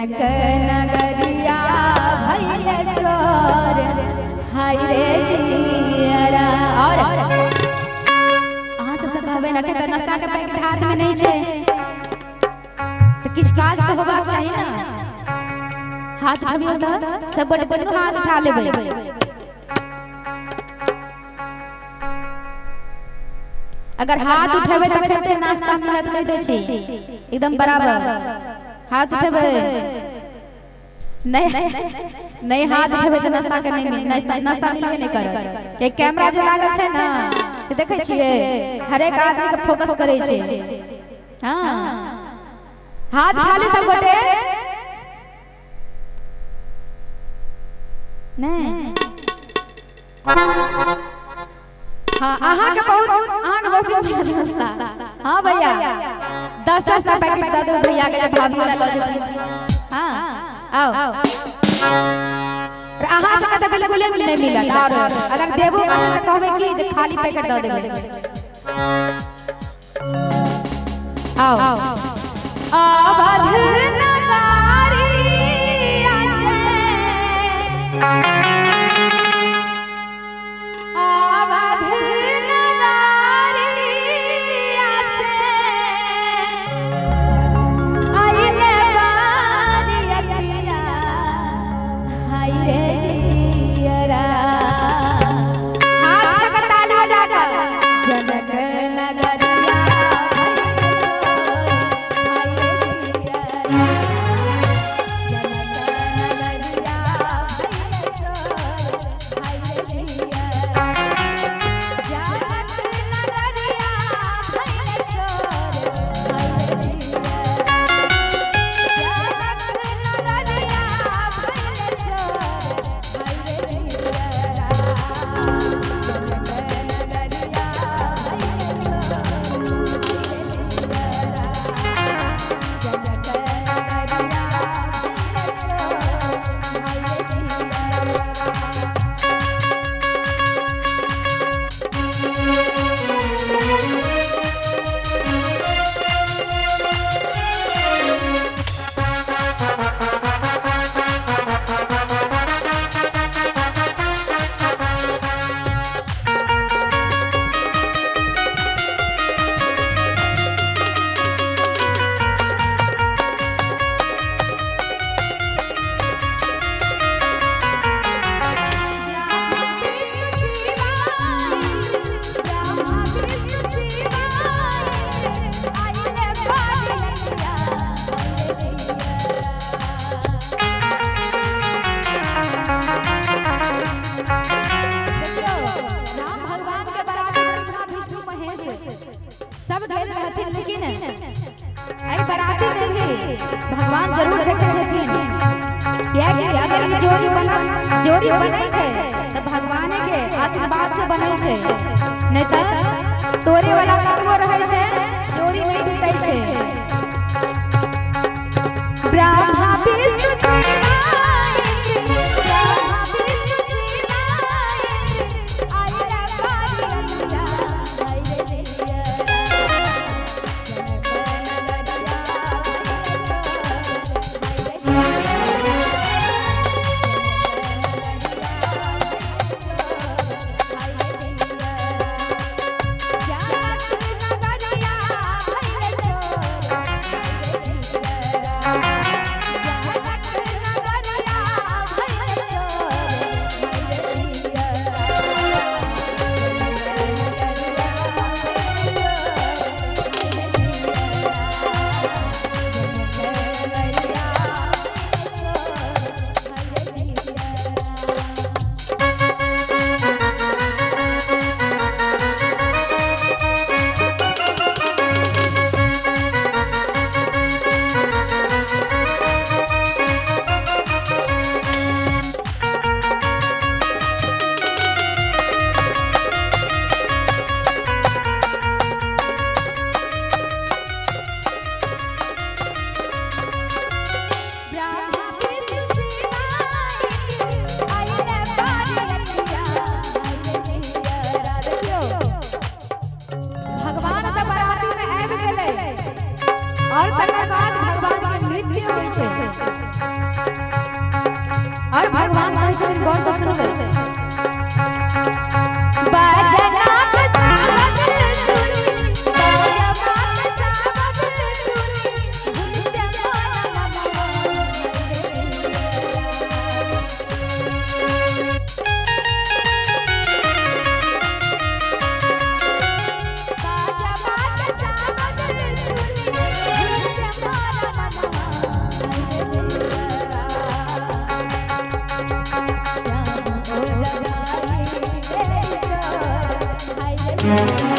जनक नगरिया भइल सोर हाय रे जियरा। और अहाँ सबसे कहबै ने कि नाश्ता के पैकेट हाथ में नहीं छै तऽ किछु काज तऽ होबाक चाही ने। हाथ उठबियौ तऽ सब गोटे दुनू हाथ उठा लेबै। अगर हाथ उठेबै तखन ते नाश्ता मिलत, कहि दै छी एकदम बराबर। हाथ उठेबै नहीं नहीं, हाथ उठेबै तऽ नाश्ता के नहीं मिल, नाश्ता नाश्ता मिलबे नहीं करत। ये कैमरा जे लागल छै ने से देखै छियै, हरेक आदमी के फोकस करै छै। हाँ हाथ उठा ले सब गोटे। नहीं हाँ अहाँ के बहुत दिन भेल नाश्ता। हाँ भैया 10-10 टा पैकेट दऽ देबै भैया के, भाभी वाला लऽ जेथिन। हाँ आओ, अहाँ सबके तऽ बिल्कुले नहीं मिलत। और अगर देबो करबै तऽ कहबै की जे खाली पैकेट दऽ देबै। आओ अवध नगरिया से, अवध नगरिया से आइले बारियतिया हाय रे जियरा। हाथ उठा ताली बजा कर। जनक नगरिया हाय रे जियरा, जनक नगरिया हाय रे जियरा, जनक नगरिया हाय रे जियरा, जनक नगरिया हाय रे जियरा, जनक नगरिया जनक नगरिया हाय रे जियरा। राम भगवान के बराती ब्रह्मा विष्णु महेश सब गेल रहथिन, लेकिन एहि बराती में भी भगवान जरूर देखै छथिन। कियाकि अगर ई जोड़ी जोड़ी बनै छै तऽ भगवान के आशीर्वाद से बनै छै, नहीं तऽ तोरे वाला कतबो रहै छै जोड़ी नहीं टूटै छै। ब्रह्मा विष्णु ब्रह्मा विष्णु आइले बारियतिया हाय रे जियरा, जनक नगरिया हाय रे जियरा, जनक नगरिया हाय रे जियरा, जनक है।